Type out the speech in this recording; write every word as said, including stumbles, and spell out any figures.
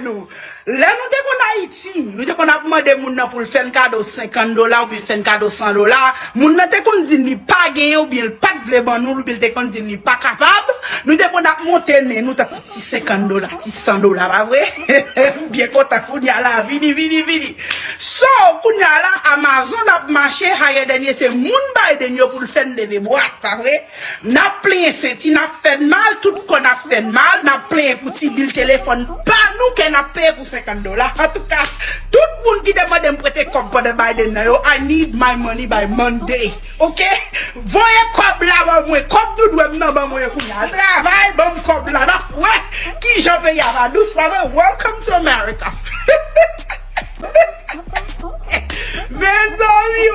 nou. Lè nou te konn Ayiti, nou te konn ap mande moun nan pou l fè n kado senkant dola oubyen fè n kado san dola. Moun nan te konn di n li pa genyen oubyen l pa t vle ban nou l, oubyen l te konn di n li pa kapab. Nou te konn ap monte nen nou tankou ti senkant dola, ti san dola, pa vre? M byen kontan kounye a la, vini, vini, vini. So, kounye a la, Amazon ap mache, Higher Than Ye se moun Biden yo pou l fè n leve bwat, pa vre? N ap plenyen senti n ap fè n mal, tout kò n ap fè n mal, n ap plenyen pou ti bil telefòn pa nou ke n ap peye pou senkant dola. Antouka, tout moun ki te mande m prete kòb pandan Biden nan yo, I need my money by Monday. Oke? Voye kòb la ban mwen. Kòb nou dwe m nan ban mwen kounye a. Travay, ban m kòb la. N ap wè kijan peyi a va dous, pa vre? Welcome to America. Mezanmi,